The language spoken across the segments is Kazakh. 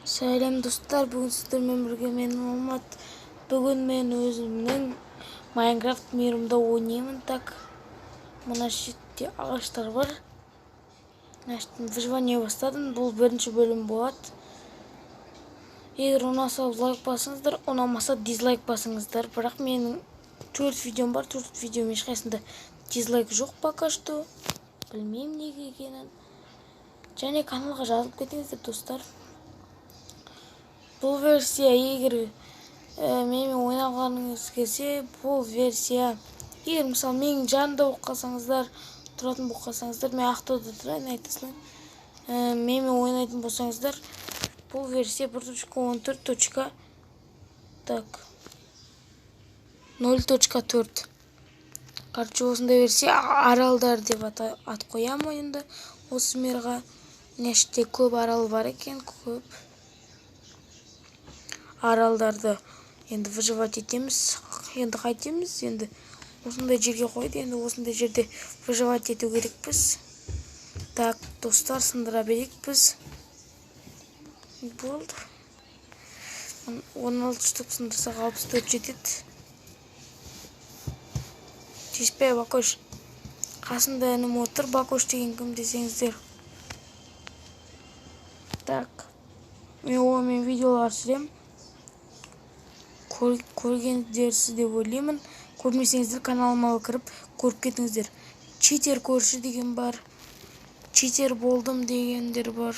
Сәлем достар, бүгін сіздермен бірге мен Алмат. Бүгін мен өзімнің Майнкрафт мирымда ойнаймын. Так, мына шетте ағаштар бар. Мына выживание бастадым. Бұл бірінші бөлім болады. Егер ұнаса лайк басыңыздар, ұнамаса дизлайк басыңыздар. Бірақ менің 4 видеом бар, 4 видеом ешқайсында дизлайк жоқ пока что. Білмеймін неге екенін. Және каналға жазылып кетіңіздер, достар. Бұл версия, егер менімен ойнағаныңыз келсе, бұл версия, егер мысалы менің жанымда болып қалсаңыздар, тұратын болып қалсаңыздар, мен Ақтауда тұрайын, айта салайын. Менімен ойнайтын болсаңыздар, бұл версия 1.14. Так, 0.4. Короче, осындай версия, аралдар деп ат қоямын енді осы мирға. Мына жерде көп арал бар екен, көп аралдарды енді выживать етеміз. Енді қайтеміз, енді осындай жерге қойды, енді осындай жерде выживать ету керекпіз. Так, достар, сындыра берейік біз. Болды. 16 штук сындырсақ 64 жетеді. Тиіспе, Бакош. Қасымда інім отыр, Бакош деген кім десеңіздер. Так, мен онымен видеолар түсіремін. Көргендерсіз деп ойлаймын. Көрмесеңіздер каналыма кіріп көріп кетіңіздер. Читер көрші деген бар, читер болдым дегендер бар.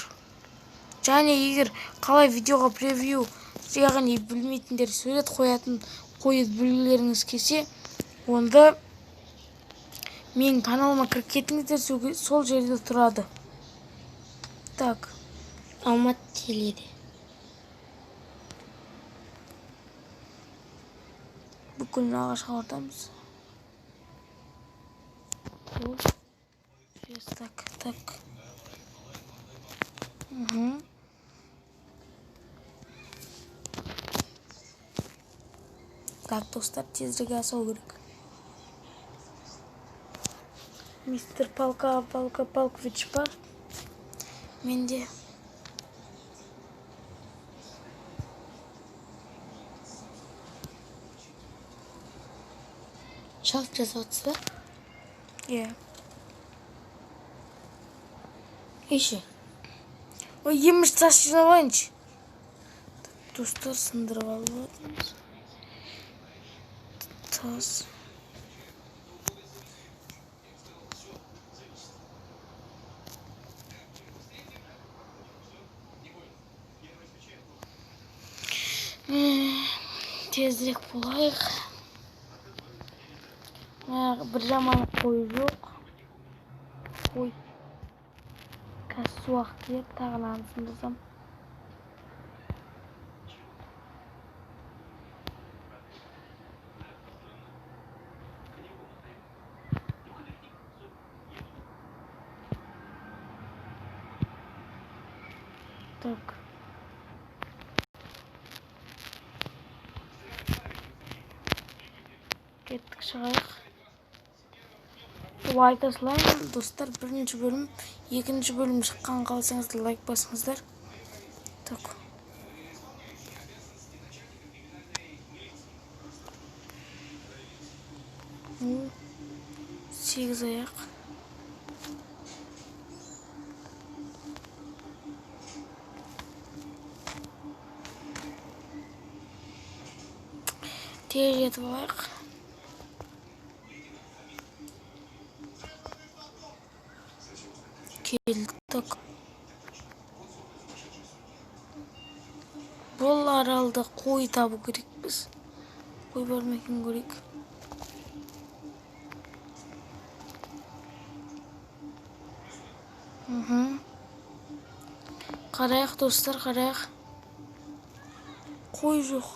Және егер қалай видеоға превью, яғни білмейтіндер сурет қоятын қойып білгілеріңіз келсе, онда менің каналыма кіріп кетіңіздер, сол жерде тұрады. Так, Алмат келеді. Бүкіл ағашқа ортамыз. Так, так. Так, достар, тезірек асау керек. Мистер Палка, Палка, Палкович бар. Менде. Шалт жасап отырсыз ба? Иә. Еші. Ой, еміш тас жинап алайыншы. Достар, сындырып алып жатырмыз. Тас. Тезірек болайық. Бір жаман қой жоқ. Қой. Қазір су ағып келеді, тағы мынаны сындырсам. Так. Кеттік, шығайық. Айта салайын, достар, бірінші бөлім, екінші бөлім шыққан қалсаңыздар лайк басыңыздар. Так. 8 аяқ. Тез жетіп алайық. Келдік. Бұл аралда қой табу керекпіз. Қой бар ма екен көрейік. Қарайық, достар, қарайық. Қой жоқ.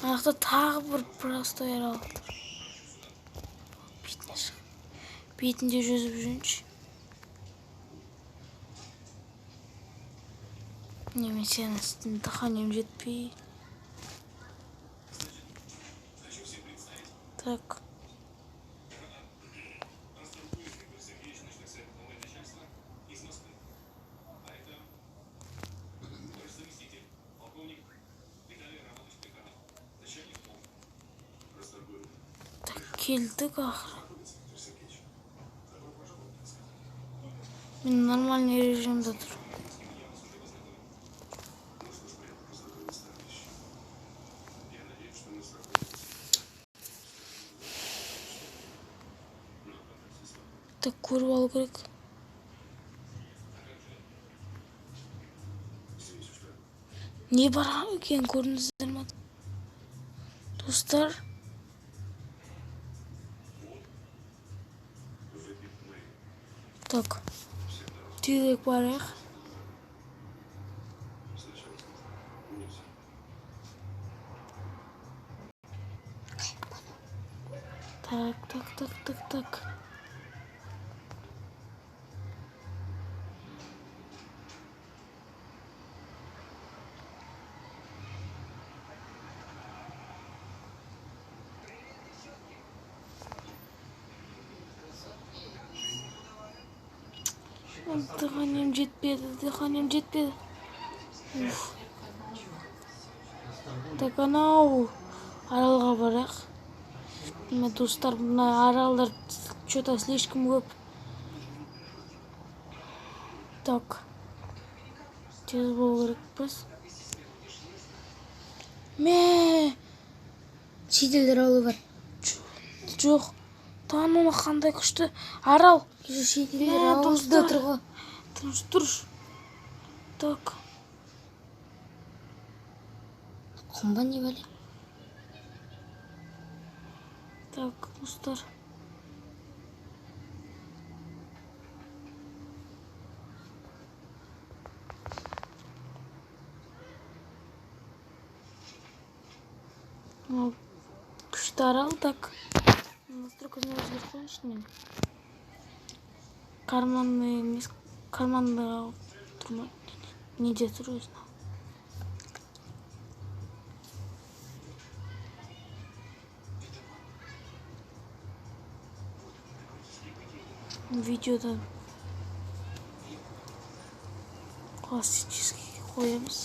Ана жақта тағы бір простой арал тұр. Бетіне шық. Бетінде жүзіп жүрінші. Немесе үстінде дыханием жетпей. Так. Келдік ақыры. Мен нормальный режимде тұр. Так, көріп алу керек. Не бар екенін көрдіңіздер ма? Достар. Так. Тезірек барайық. Так, так, так, так, так. Дыханием жетпеді, дыханием жетпеді. Уф. Так, анау аралға барайық. Мына достар, мына аралдар что-то слишком көп. Так. Тез болу керекпіз. Мә! Шетелдер аралы бар. Жоқ. Тану қандай күшті арал. Шетелдер Мә, аралында достар. тұр ғой. Тыныш тұрш. Так. Құм ба не бәле? Так, достар. Мынау күшті арал, так. Настройкасын өзгертіп қояйыншы мен. Карманный емес, карманда тұр ма? Неде тұр өзі? Видеода классический қоямыз.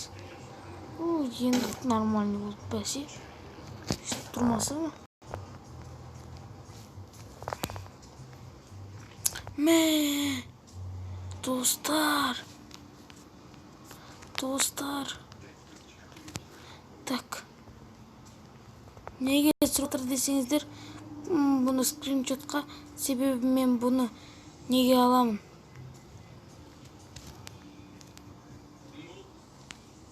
О, енді нормальный болды бәсе. Сөйтіп тұрмаса ма? Мә, достар. Достар. Так. Неге түсіріп отыр десеңіздер, бұны скриншотқа, себебі мен бұны неге аламын?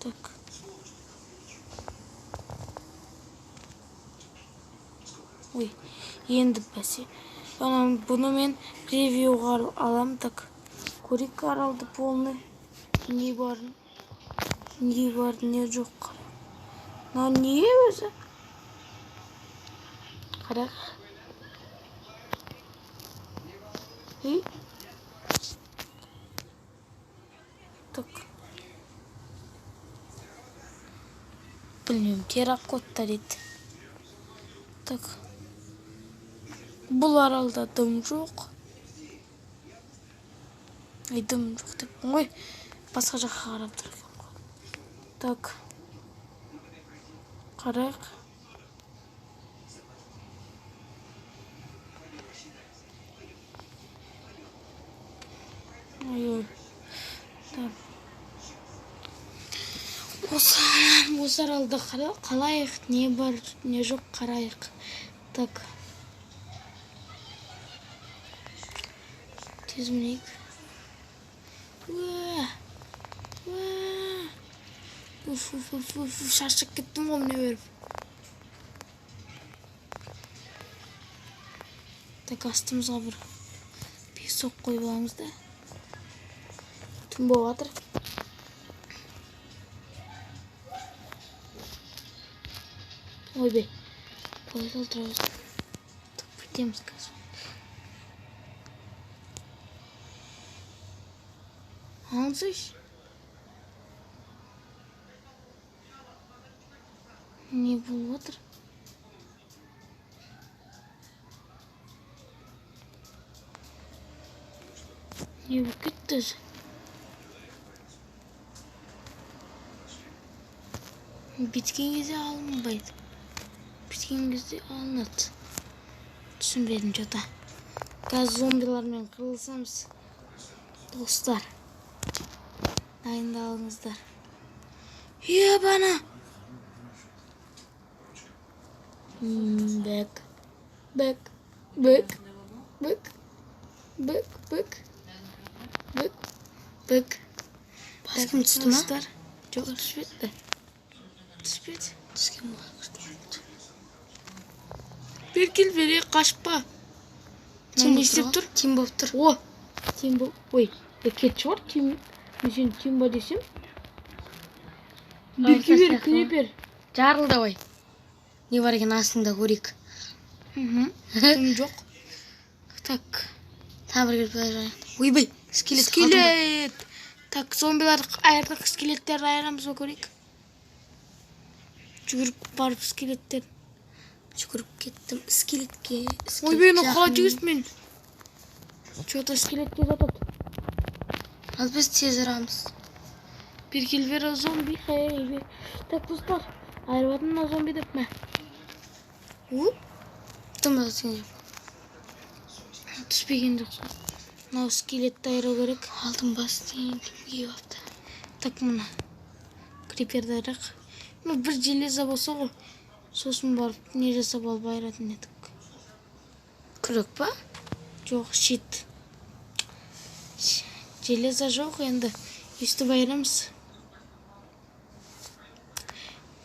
Так. Ой, енді бәсе. Анам, бұны мен превьюға аламын. Так, көрейік аралды полный. Не бар, не бар, не жоқ. Мынау не өзі? Қарайық. Ей. Так. Білмеймін, терракотта дейді. Так. Бұл аралда дым жоқ. Ай, дым жоқ деппін ғой. Басқа жаққа қарап тұр екен ғой. Так. Қарайық. Ой-ой. Так. Осы аралда қалайық, не бар, не жоқ қарайық. Так. Тез мінейік. Уә! Уә! Уф, уф, уф, уф, уф, шаршап кеттім ғой міне беріп. Так, астымызға бір песок қойып аламыз да. Түн болып жатыр. Ойбай, қоя сал тұра берсін. Так, бітеміз қазір. Алсайшы. Не болып отыр? Не болып кетті өзі? Біткен кезде алынбайды. Біткен кезде алынады. Түсінбедім что-то. Қазір зомбилармен қырылысамыз. Достар. Дайындалыңыздар. Ебана! Бэк. Бэк. Бэк. Бэк. Бэк. Бэк. Бэк. Бэк. Баскім түсті ма? Достар. Жоқ, түспеді. Түспеді. Түскен ба? Бері кел, бері, қашпа. Тим не істеп тұр? Тим болып тұр. О, Тим бол. Ой, кетші бар, Тим. Мен сені Тим ба десем. Бері кел, бері, кіре бер. Жарыл давай. Не бар екен астында көрейік. Тым жоқ. Так. Тағы бір келіп былай. Ойбай, скелет. Скелет. Так, зомбилар айырдық, скелеттерді айырамыз ба көрейік. Жүгіріп барып скелеттер. Жүгіріп кеттім скелетке. Ойбай, мынау қалай жүгірді мен? Че-то скелетке жатады. Ал біз тез ұрамыз. Бері кел, бері, зомби. Эй, бер. Так, достар, айырып жатырмын мына зомби деп мә. Оп. Тым да түскен жоқ. Түспеген жоқ. Мынау скелетті айыру керек. Алтын бас деген кім киіп алыпты? Так, мына криперді айырайық. Мына бір железо болса ғой. Сосын барып не жасап алып айыратын едік. Күрек па? Жоқ, щит. Железо жоқ енді. Өйстіп айырамыз.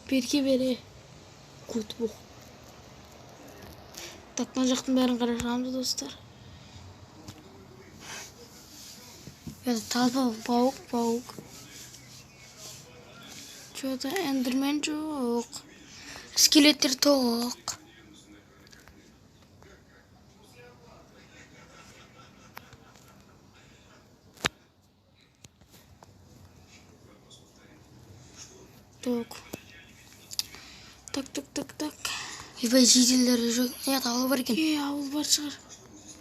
Берке бере. Кут боқ. Так, мына жақтың бәрін қарап шығамыз, достар. Енді талпа Паук, паук. Че-то эндермен жоқ. Скелеттер тоқ. Так. Так, так, так, так. Ойбай, жеделдер жоқ. Не, ауыл бар екен. Е, ауыл бар шығар.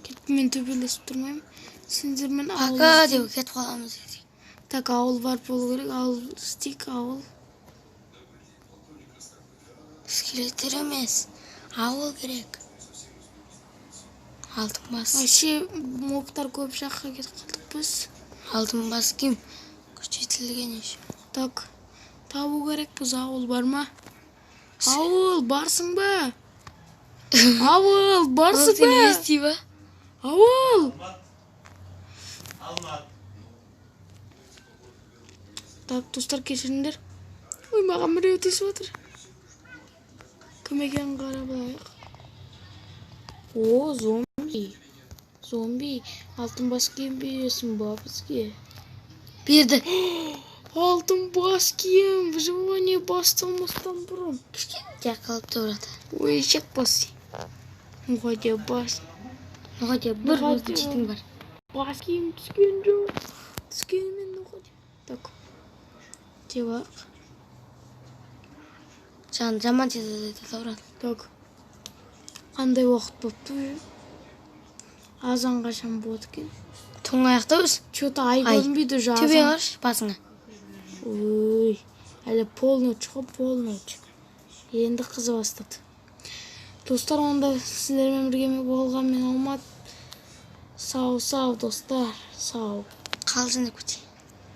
Кетіп мен төбелесіп тұрмаймын. Сендермен ауыл. Пока деп кетіп қаламыз. Так, ауыл бар болу керек. Ауыл істейік, ауыл. Скелеттер емес. Ауыл керек. Алтын бас. Вообще мобтар көп жаққа кетіп қалдық біз. Алтын бас киім күшейтілген еще. Так, табу керек біз, ауыл бар ма? Ауыл, барсың ба? Ауыл, барсың Ол сені ба? ести ба? Ауыл! Алмат. Так, достар, кешіріңдер. Ой, маған біреу тиісіп отыр. Кім екенін қарап алайық. О, зомби. Зомби, алтын бас киім бересің ба бізге? Берді. Алтын бас киім, выживание басталмастан бұрын. Кішкентай қалып тұрады. Ой, шек бас. Мұғаде бас. Ноғаде бір Ноғаде. өзің жетің бар. Бас киім түскен жоқ. Түскенімен ноғаде. Так. Деп алайық. Жан жаман тез азайтады брат. Так. Қандай уақыт болыпты уже? Азан қашан болады екен? Тоң аяқта өз. Че-то ай Ай. көрінбейді уже Төбеге азан. қарашы басыңа. Ой, әлі полночь қой, полночь. Енді қыза бастады. Достар, онда сіздермен бірге болған мен Алмат. Сау, сау, достар, сау. Қалжыңдап кетейін.